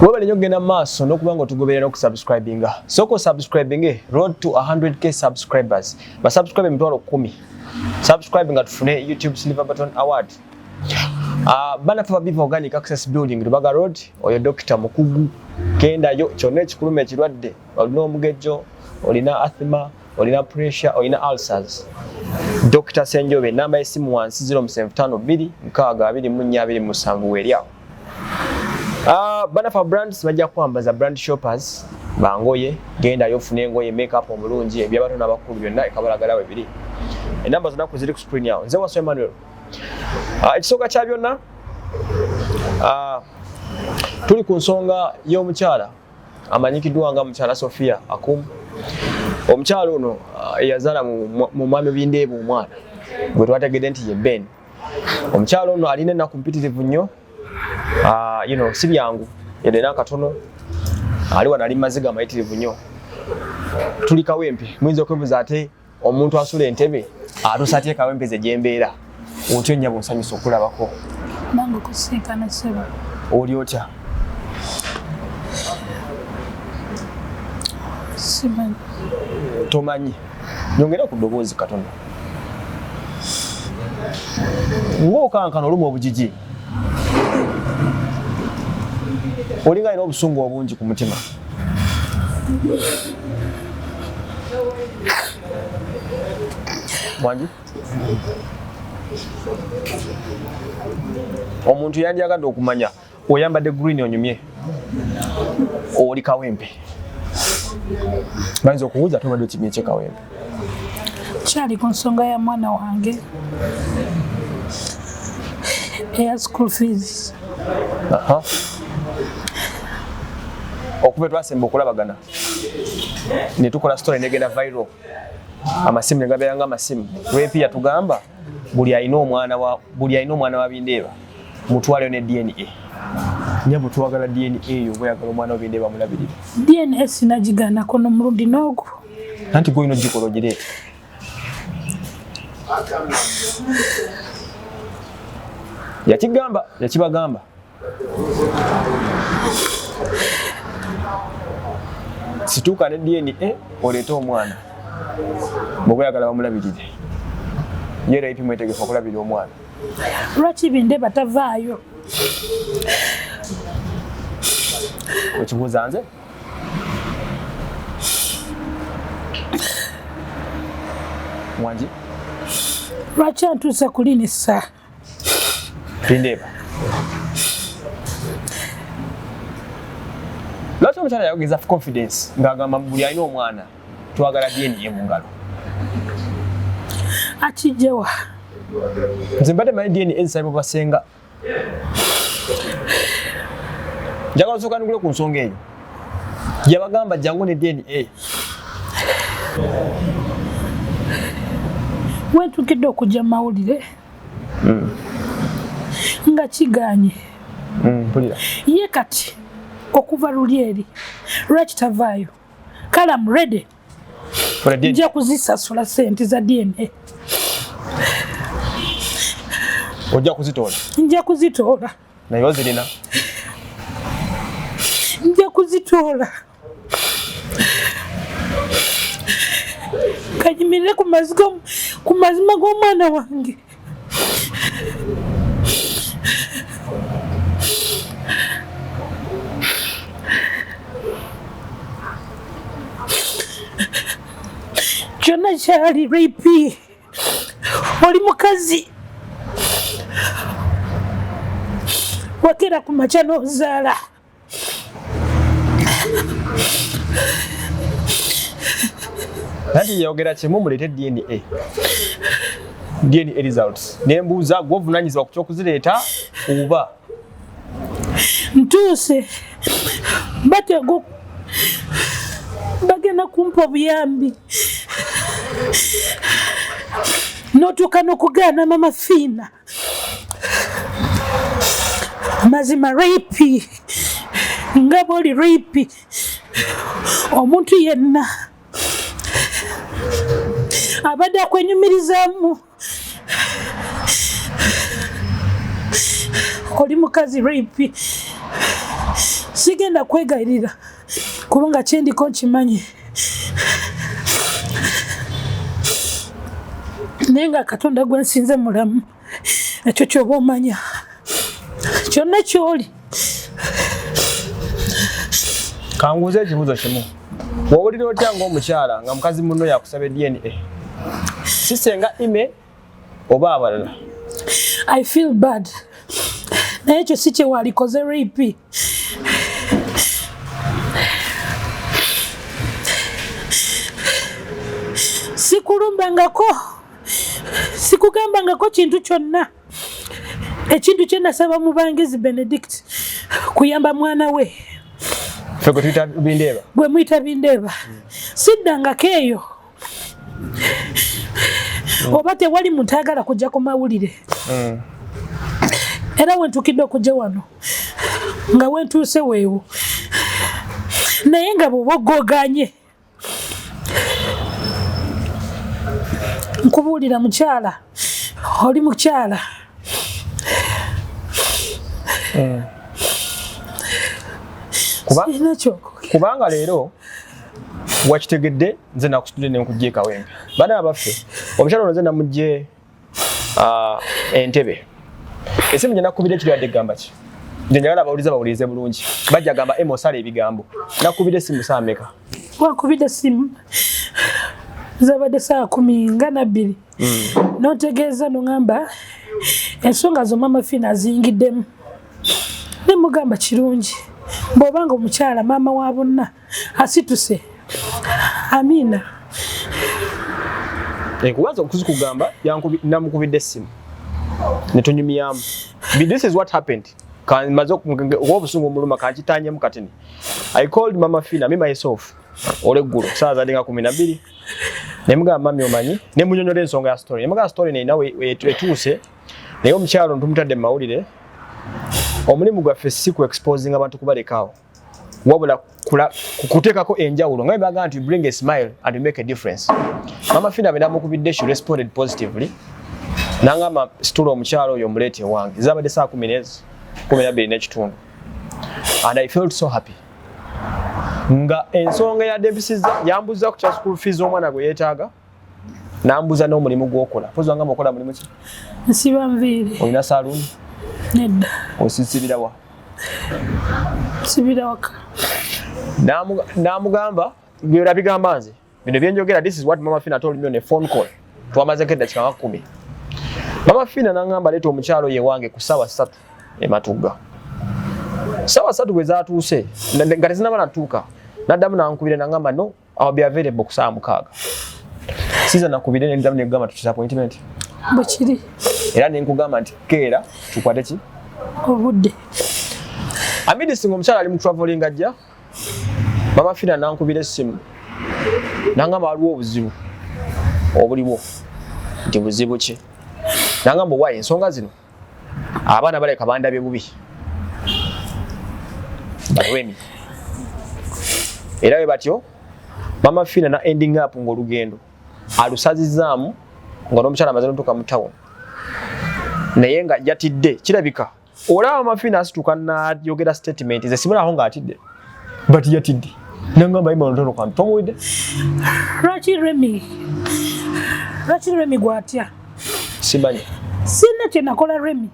Webale nnyo okugenda mu maaso n'okuba nga otugoberera n'okusubscribinga. Sooka osubscribinge, road to 100K subscribers. Basubscribe 100,000. Subscribe nga tufune YouTube Silver Button Award. Banafe ba Biva Organic Access Building Lubaga Road, oyo Dokita Mukugu. Gendayo kyonna ekikuluma ekirwadde, olina omugejjo, olina asthma, olina pressure, olina ulcers. Dokita Senjobe, namba y'essimu wansi 0752 624 27 weeri awo. Banafa brands bajja kwambaza brand shoppers bangoye, gendayo ofune engoye, makeup omulungi, ebyabato n'abakulu byonna ekabalagala we biri. Enamba zonna ziri ku screen yawo. Nze Waso Emmanuel. Ekisooka kya byonna, tuli ku nsonga y'omukyala amanyikiddwa nga mukyala Sophia Akum. Omukyala ono eyazaala mu mwami Bindeeba omwana gwe twategedde nti ye Ben. Omukyala ono alina ennaku mpitirivu nnyo. Si byangu, yadde n'akatono ali wano ali maziga amayitirivu nnyo. Tuli Kawempe, muyinza okwebuuza ate omuntu asula Entebbe atuusa atya Kawempe ze gyembeera. Otyo nnyabo, nsanyusa okulabako. Nange okusinkana, ssebo. Oli otya? Simanyi. Tomanyi? Nyongera ku ddoboozi katono, ng'okankana olumu obugigi, olinga alina obusungu obungi ku mutima. Mwangi, omuntu yandyagadde okumanya, oyambadde green, onyumye, oli Kawempe, bayinza okubuuza tobadde okimye kye Kawempe? Kyali ku nsonga ya mwana wange eya school fees. Aha. Okuva twasemba okulabagana ne tukola story negenda viral, amasimu ne gabeera nga amasimu. Rape yatugamba buli alina omwana wa Bindeeba mutwaleyo ne DNA. Nyabo, twagala DNA eyo, bweyagala omwana wa Bindeeba mulabirire. DNA sinagigaanako n'omulundi n'ogwo. Anti gwolina ogikola, ogireeta. Yakigamba, yakibagamba, situuka ne DNA, oleete omwana bw'oba oyagala bamulabirire. Ye rape mwetegefu okulabirira omwana? Lwaki Bindeeba tavaayo? Okibuuza nze? Mwangi. Lwaki antuusa ku linisa? Bindeeba, lwaki omukyala yayogeza confidence ng'agamba buli alina omwana twagala DNA mu ngalo? Akijjewa? Nze mbadde manyi DNA ezisabibwa basenga. Njagala osooka nugule ku nsonga eyo. Yabagamba jangu ne DNA. Wentuukidde okujja mu mawulire nga kiganye. Mpulira. Ye kati okuva luli eri lwaki tavaayo? Kale am ready. For the DNA. Nja kuzisasula sente za DNA. Ojja kuzitoola? Nja kuzitoola. Naye ozirina? Nja kuzitoola, kanyimirire ku mazima g'omwana wange. Kyonna kyali rape, oli mukazi, wakera ku makya n'ozaala. Anti yayogera kimu, muleete DNA, DNA results. Nembuuza, gwe ovunanyizibwa ku kyokuzireeta oba? Ntuuse batego, bagenda kumpa obuyambi, notuuka n'okugaana Mama Fiina. Mazima rape, nga bwoli rape, omuntu yenna abadde akwenyumirizaamu, oli mukazi rape. Sigenda kwegayirira kubanga kyendiko nkimanyi, naye nga Katonda gwe nsinze mulamu, ekyo kyoba omanya kyonna kyoli. Kanguuze ekibuuzo kimu, wowulira otya ng'omukyala nga mukazi munno yakusaba DNA, si senga ime oba abalala? I feel bad, naye ekyo si kyewalikoze rape. Sikulumbangako, sikugambangako kintu kyonna. Ekintu kye nasaba Mubangizi Benedict kuyamba mwana we. Ffe gwe tuyita Bindeeba. Gwe muyita Bindeeba. Siddangako eyo. Oba tewali muntu ayagala kujja ku mawulire. Era wentuukidde okujja wano nga wentuuse weewo, naye nga bw'oba ogoganye nkubuulira mukyala, oli mukyala. Kubanga leero wakitegedde, nze nakusitudde nenkujja ekawempe. Bana abaffe, omukyala ono nze namugje entebe. Esimu gye nakubira ekiri yadde egamba ki? Nze njagala abawuliza bawulirize bulungi, bajja gamba ema osala ebigambo. Nakubira esimu saa meka? Wakubidde esimu zabadde saa 12. Notegeeza noŋamba ensonga zo Mama Fina aziyingiddemu, ne mugamba kirungi bw'obanga omukyala maama wa bonna asituse. Amina. Nkubanza okuzikugamba, namukubidde essimu ne tunyumyamu. This is what happened. Maze obusungu omuluma kankitanyemu katini. I called Mama Fina, me myself, olweggulo saa zadde nga 12, ne mugamba mami omanyi, ne munyonyola ensonga ya story, ne mugamba story neyina etuuse, naye omukyalo ntumutadde mu mawulire. Omulimu gwaffe si ku exposing abantu kubalekaawo, wabula kuteekako enjawulo nga baga nti bring a smile and you make a difference. Mama Fina bwe namukubidde, she responded positively, nangamba situla omukyalo oyo omuleete ewange. Zabadde saa 12:30 and I felt so happy nga ensonga yadde mpisiza. Yambuza ku kya school fees omwana gwe yeetaaga, nambuza n'omulimu gw'okola. Pozi wangamba okola mulimu ki? Nsiba nviiri. Olina saloon? Nedda. Osisibira wa? Nsibira waka. Namugamba byera bigamba nze bino byenjogera, this is what Mama Fina told me on a phone call. Twamazeko eddakiika nga 10. Mama Fina nangamba leeta omukyalo ye wange ku ssaawa 3 ematugga. Ssaawa 3 bwe zaatuuse nga tezinaba natuuka, naddamu nankubira nangamba no, I'll be available ku ssaawa 6. Siza nakubire nendamu negamba tutuuse appointment. Bwe kiri. Era nenkugamba nti keera tukwate ki? Obudde. Amidst ng'omukyala ali mu traveling ajja, Mama Fina nankubira essimu nangamba waliwo obuzibu obuliwo. Nti buzibu ki? Nangamba owaaye ensonga zino abaana baleka bandabye bubi balwemi. Era bwe batyo Mama Fina na ending up ng'olugendo alusazizaamu nga n'omukyala amaze n'otuuka mu town, naye nga yatidde. Kirabika olaba Mama Fina asituka n'ayogera statement ze simulaho ng'atidde, but yatidde nangamba ima ntono kwantu tomuwidde. Lwaki Remi, lwaki Remi gwatya? Simanyi. Sina kye nakola Remi.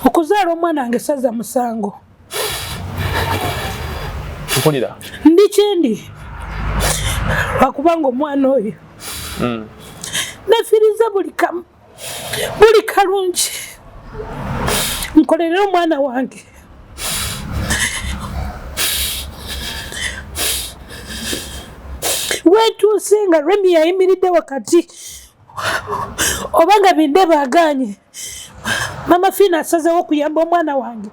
Okuzaala omwana wange saza musango. Mpulira. Ndi kyendi lwakubanga omwana oyo nafiriza buli kamu, buli kalungi nkolerere omwana wange. Wetuuse nga Remi yayimiridde wakati oba nga Bindeba agaanye, Mama Fina asazeewo okuyamba omwana wange,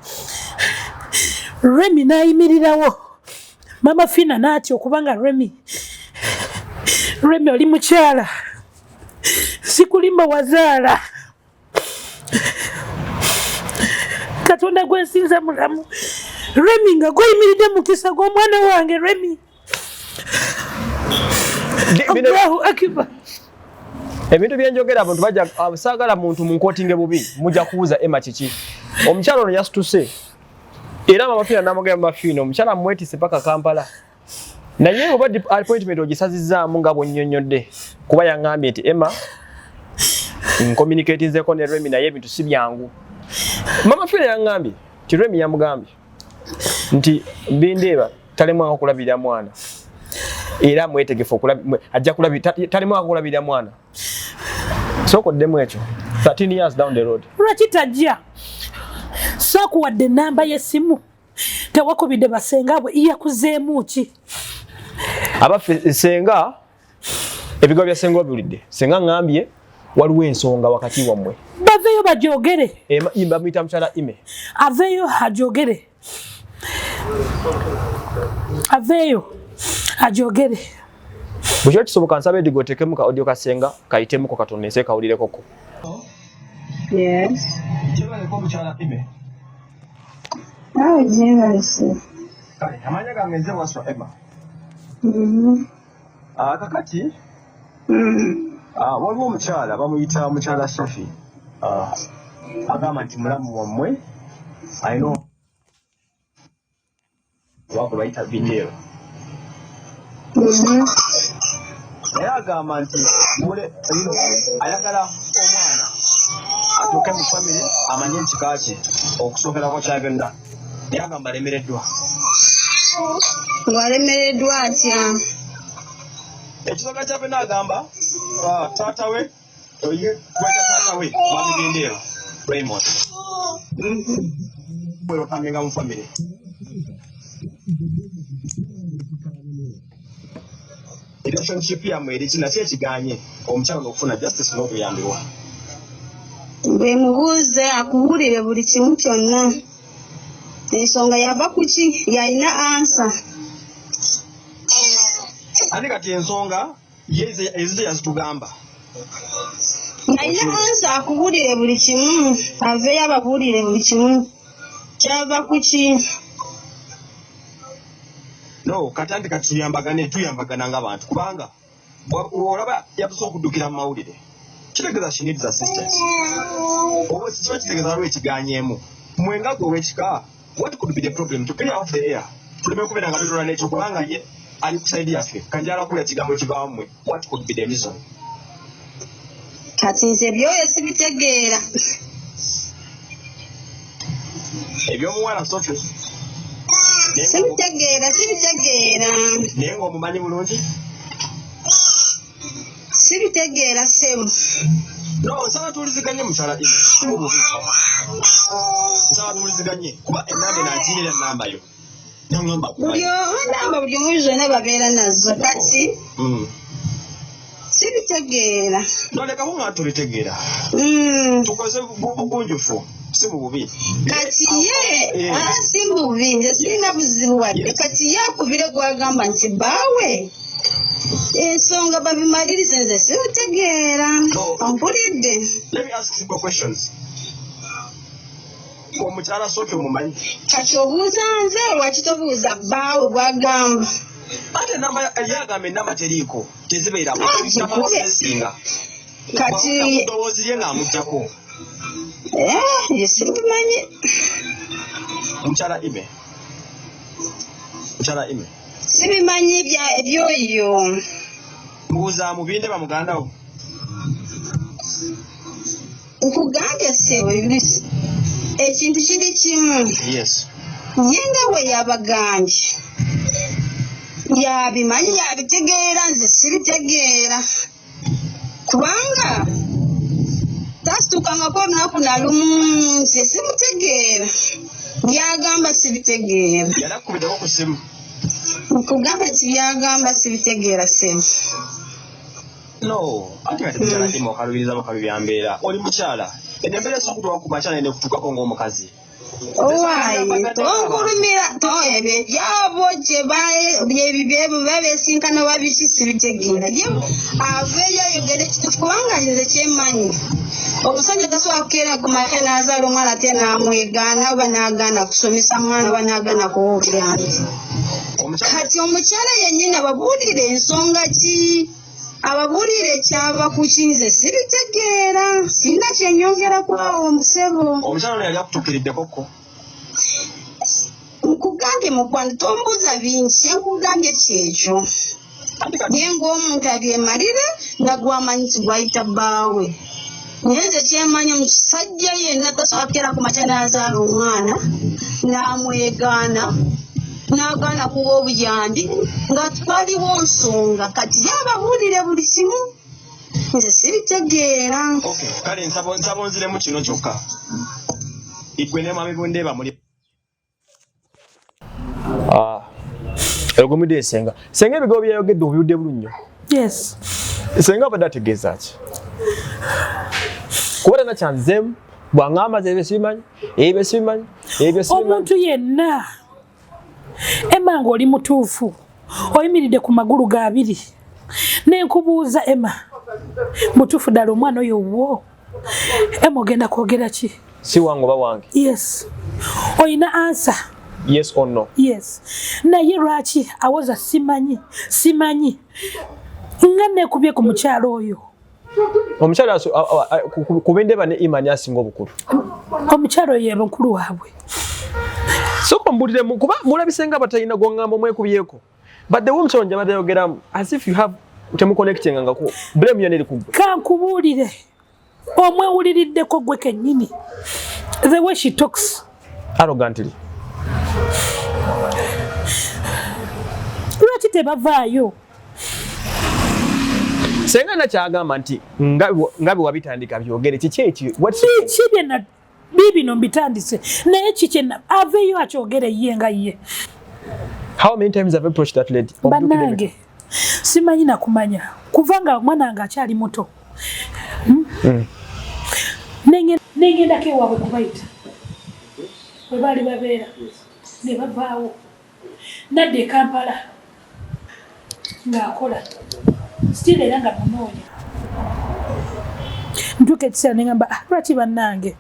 Remi n'ayimirirawo. Mama Fina n'atya okubanga Remi, Remi oli mukyala, sikulimba wazaala, Katonda gwensinza mulamu. Remi nga gweyimiridde mukisa gw'omwana wange Remi. Allahu akibar. Ebintu byenjogera abantu bajja, saagala muntu munkotinge bubi, mujja kubuuza Emma kiki. Omukyala ono yasituse Era Mama Fiina namugamba, Mama Fiina omukyala mwetise paka Kampala, naye oba appointment ogisazizzaamu nga bwonnyonnyodde, kuba yaŋŋambye nti Emma ncommunicatinzeko ne Remi, naye ebintu si byangu. Mama Fiina yaŋŋambye nti Remi yamugambye nti Bindeeba talemwanga okulabirira mwana, era mwetegefu ajja talemwanga okulabirira mwana. Sooka oddemu ekyo, 13 years down the road. Lwaki tajja? Saakuwadde enamba y'essimu, tewakubidde basenga bwe, yakuzeemu ki? Abaffe, senga ebigambo bya senga obiwulidde. Senga ŋŋambye waliwo ensonga wakati wammwe. Baveeyo bajogere. Bamuyita mukyala Ime. Aveeyo ajogere, aveeyo ajogere. Bwe kiba kisoboka, nsaba edigo oteekemu ka audio kasenga kayitemuko katono ensi ekawulirekoko. Yes. Gyebaleko omukyala Ime. Awo gyebalese. Kale, amanya gange nze Waswa Emma. Kakati waliwo omukyala bamuyita mukyala Sofi, agamba nti mulamu wammwe alina wako bayita Bindeeba, naye agamba nti ayagala omwana atuuke mu famire amanye ekika kye okusookerako kya byonna, naye agamba alemereddwa. Ng'alemereddwa atya? Ekisooka kya byonna, agamba taata we, gweta taata we mwami Bindeeba Raymond bwebakangenga mu famire. Relationship yammwe eri ki? Nakyo ekiganye omukyala okufuna justice n'okuyambibwa? Bwe mubuuze akubuulire buli kimu kyonna. Ensonga yava ku ki? Yalina answer. Ate kati ensonga ye ezize yazitugamba. Alina answer, akubuulire buli kimu, aveeyo ababuulire buli kimu. Kyava ku ki? No, kati anti kati tuyambagane, tuyambagana ng'abantu, kubanga olaba yatusa okuddukira mu mawulire, kitegeeza she needs assistance, oba kiba kitegeeza waliwo ekiganyeemu. Mwenga gwe ow'ekika, what could be the problem to clear off the air, tuleme kubeera nga tutula n'ekyo, kubanga ye ali ku side yaffe. Kanjala kulya kigambo kivaamu mmwe, what could be the reason? Kati nze ebyoyo sibitegeera. Ebyomuwala Sofi. Sibitegeera, sibitegeera. Naye ng'omumanyi bulungi. Sibitegeera ssebo. No, nsaba tuwuliziganye, mukyala Ine, bubi nsaba tuwuliziganye, kuba enamba enagirira enamba yo nangamba. Buli namba, buli omu zonna babeera nazo, kati sibitegeera. Nolekamu nga tubitegeera. Tukoze bugunjufu, si mu bubi. Kati ye Eh. ah, si bubi, nze sirina buzibu wadde. Kati ye akubire gwagamba nti baawe ensonga babimalirize, nze sibitegeera. Ompulidde? Let me ask simple questions. Omukyala Sofi omumanyi? Kati obuuza nze? Lwaki tobuuza bbaawe gwagamba? Ate enamba ye agamba enamba teriiko, tezibeerako. Ah, kikube. Singa Kati ddoboozi lye ng'amuggyako. Eh, ye sibimanyi. Mukyala Ime, mukyala Ime. Sibimanyi bya ebyoyo. Mubuuza mubinde bamuganda wo. Nkugambye ssebo, ekintu kiri kimu. Yes. Ye nga bwe yabagambye yabimanyi, yabitegeera, nze sibitegeera, kubanga tasitukangako olunaku nalumu. Nze simutegeera, byagamba sibitegeera. Yali akubiddeko ku ssimu? Nkugamba nti byagamba sibitegeera ssebo. No, ate kati mukyala Ime, okalubiriza bukalu bya mbeera. Oli mukyala, eno embeera esobola okutuuka ku bakyala nekutuukako ng'omukazi. Owaaye, tonkulumira ebyo ebyabo gyebabesinkana babiki, sibitegeera. Ye aveeyo ayogere ekituufu, kubanga nze kyemmanyi, omusajja tasobola kukeera ku makya n'azaala omwana ate n'amwegaana, oba n'agaana kusomesa mwana, oba n'agaana kuwa obuyambi. Omukyala Kati omukyala yennyini ababuulire ensonga ki, ababuulire kyava ku ki, nze sibitegeera, sirina kyenyongera ku awo omusebo. Omukyala ono yali akutuukiriddeko ko? Nkugambye mukwano, tombuuza bingi, kyenkugambye kyekyo. Naye ng'omuntu abyemalire nga gwamanyi nti gwayita bbaawe. Naye nze kyemanyi, omusajja yenna tasobola kukeera ku makya n'azaala omwana n'amwegaana, n'agaana kuwa obuyambi nga waliwo nsonga. Kati ye ababuulire buli kimu, nze sibitegeera. Okay, kale nsaba onziremu kino kyokka. Igwe ne Mwami Bundeeba muli Ah, ogumidde senga. Senga, ebigambo byayogedde obiwudde bulungi nnyo. Yes. Senga abadde ategeeza ki? Kuba tana kyanzeemu bw'aŋŋamba nze ebyo sibimanyi, ebyo sibimanyi, ebyo sibimanyi. Omuntu yenna, Emma, ng'oli mutuufu, oyimiridde ku magulu g'abiri, nenkubuuza, Emma, mutuufu ddala omwana oyo wo? Emma, ogenda kwogera ki? Si wange oba wange? Yes, oyina answer. Yes or no? Yes. Naye lwaki awoza simanyi, simanyi, nga nekubye ku mukyalo oyo? Omukyala ku Bindeba ne Imani asinga obukulu? Omukyalo oyo yeba mukulu waabwe. Sooka ombuliremu, kuba mulabise nga batalina gwoŋŋamba omwekubyeko, but the way omukyalo njabadde ayogeramu, as if you have temuconnectinga ngako, blame yonna eri ku ggwe. Kankubuulire, omwewuliriddeko gwe kennyini, the way she talks. Arrogantly. Lwaki tebavaayo? Senga nakyagamba nti nga bwe wabitandika byogere, kiki ekyo? Biki byena bibino mbitandise, naye kiki aveeyo akyogere ye nga ye. How many times have you approached that lady? Bannange, simanyi nakumanya kuvanga omwana wange akyali muto. Nengendako ewaabwe kubayita bwe baali babeera, ne bavaawo. Nadda e Kampala ng'akola still, era nga munoonya. Ntuuka ekiseera neŋamba, "Ah, lwaki bannange?"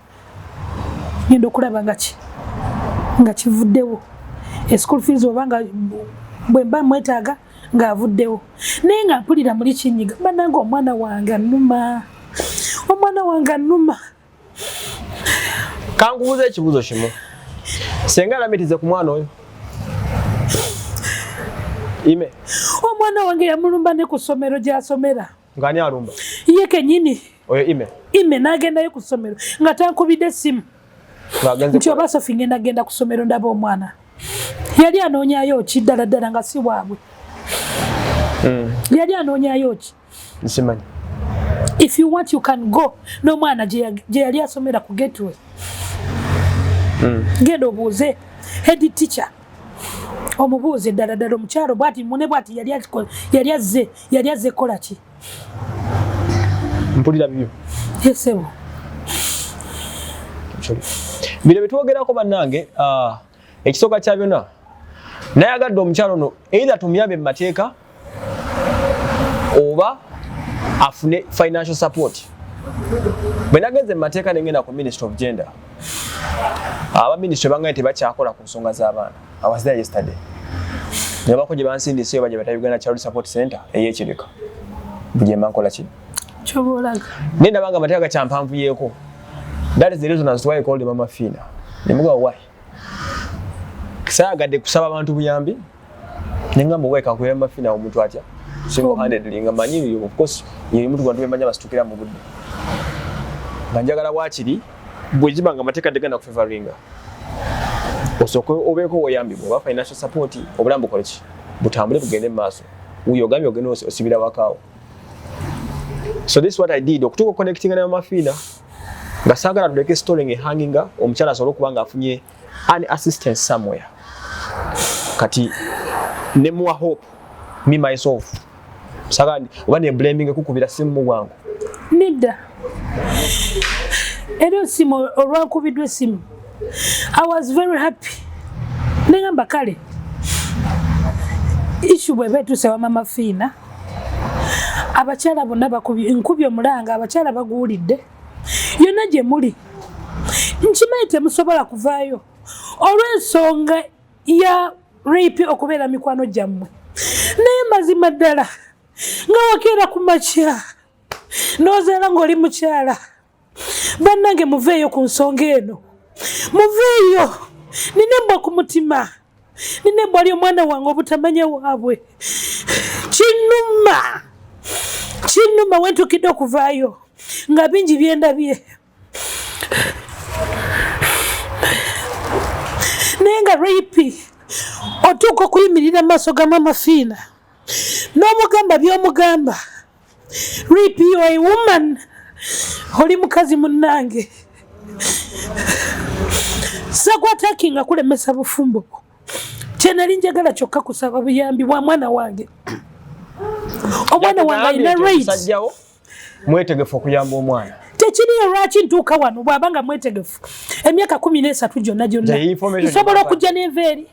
Ngenda okulaba nga ki nga kivuddewo, school fees, oba nga bwe mba mwetaaga ng'avuddewo. Naye nga mpulira muli kinyiga. Bannange, omwana wange annuma, omwana wange annuma. Kankubuuza ekibuuzo kimu. Senga alamitize ku mwana oyo ime? Omwana wange yamulumba ne ku ssomero gy'asomera. Ng'ani alumba? Ye kenyini. Oyo ime? Ime. N'agendayo ku ssomero nga tankubidde essimu ng'agenze nti oba Sofi, ngenda genda ku ssomero ndaba omwana. Yali anoonyayo ki ddala ddala nga si waabwe? Yali anoonyayo ki? Nsimanyi. If you want, you can go n'omwana gye yali asomera ku Gateway. Genda obuuze head teacher, omubuuze ddala ddala omukyalo bwati mune bwati yali azze kukola ki? Mpulira bibyo. Yesebo. Bino byetwogerako bannange, ekisooka kya byonna, nayagadde omukyalo ono either tumuyambe mu mateeka oba afune financial support. Bwe nagenze mu mateeka, nengenda ku Ministry of Gender, aba ministry bangaye tebakyakola ku nsonga z'abaana. I was there yesterday, nebako gye bansindise oba gye bata Uganda Child Support Center ey'ekireka bugye mba nkola ki. Kyoba olaga. Naye ndaba nga amateeka gakyampanvuyeeko. That is the reason as to why I called Mama Fina. Nemugamba why saagadde kusaba abantu buyambi, nengamba why kankubira Mama Fina, omuntu atya single handedly nga manyi, of course, ye muntu gwantu bemanya basitukira mu budde, nga njagala waakiri bwe kiba nga amateeka tegenda kufavoringa, osooke obeeko weyambibwa oba financial support, obulamu bukole ki, butambule bugende mu maaso. Wuyo ogambye ogenda osibira wakaawo. So this is what I did okutuuka connecting ne Mama Fina, nga saagala tuleke story ng'ehanginga, omukyala asobole okuba nga afunye an assistance somewhere. Kati ne muwa hope, me myself saagala oba ne blaming kukubira simu mu bwangu. Nedda, era osimu olwankubiddwa essimu, I was very happy. Neŋamba kale, issue bweba etuuse wa Mama Fiina, abakyala bonna bakubye, nkubye omulanga, abakyala baguwulidde yonna gye muli. Nkimanyi temusobola kuvaayo olw'ensonga ya rape okubeera mikwano gyammwe, naye mazima ddala nga wakeera ku makya n'ozaala ng'oli mukyala, bannange, muveeyo ku nsonga eno, muveeyo. Nina embwa ku mutima. Nina ebbwa ly'omwana wange obutamanya waabwe. Kinuma, kinuma wentukidde okuvaayo nga bingi byendabye, naye nga rape otuuka okuyimirira mu maaso ga Mama Fiina n'omugamba by'omugamba. Rape, you are a woman, oli mukazi munnange. Sakwatakinga kulemesa bufumbo bwo. Kyenali njagala kyokka kusaba buyambi bwa mwana wange. Omwana wange alina right. Musajjawo mwetegefu okuyamba omwana. Tekiriyo lwaki ntuuka wano bw'aba nga mwetegefu emyaka 13 gyonna gyonna The information nsobola you okujja n'enva eri.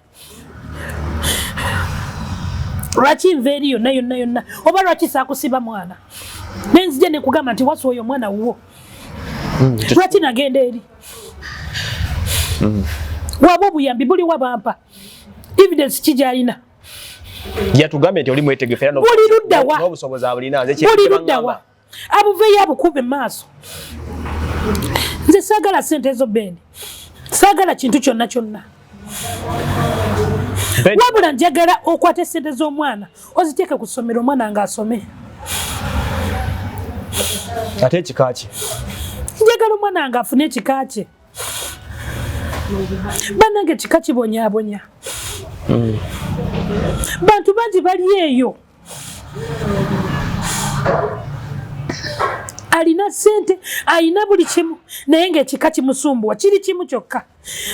Lwaki nva eri yonna yonna yonna, oba lwaki saakusiba mwana nenzija nekugamba nti wasi oyo omwana wuwo? Lwaki nagenda eri? Waba obuyambi buliwa? Bampa evidence ki gyalina? Yatugambye nti oli mwetegefu era Buli ludda wa? n'obusobozi abulina. Nze Buli ludda wa? Abuveeyo, abukube maaso. Nze saagala sente ezo, Bendi, saagala kintu kyonna kyonna, wabula njagala okwata esente z'omwana oziteeke ku ssomero, omwana ng'asome. Ate ekika kye? Njagala omwana nga afune ekika kye. Bannange, ekika kibonyaabonya. Bantu bangi bali eyo, alina sente, alina buli kimu, naye ngaekika kimusumbuwa kiri kimu kyokka.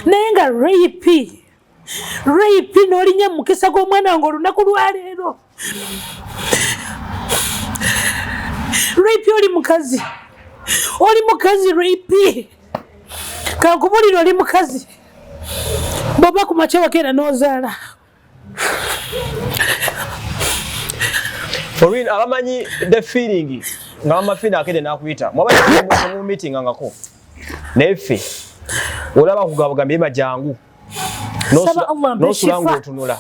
Naye nga rape, rape, n'olinya mu mukisa gw'omwana wange olunaku lwaleero. Rape, oli mukazi, oli mukazi. Rape, kankubulire, oli mukazi. Bw'oba ku makya wakeera n'ozaala. For real, abamanyi the feeling nga Mama Fina akede nakuyita, mwaba mu meeting ngako naye ffe olaba kugabagambye majangu Saba Allah ampe nosula shifa. ng'otunula.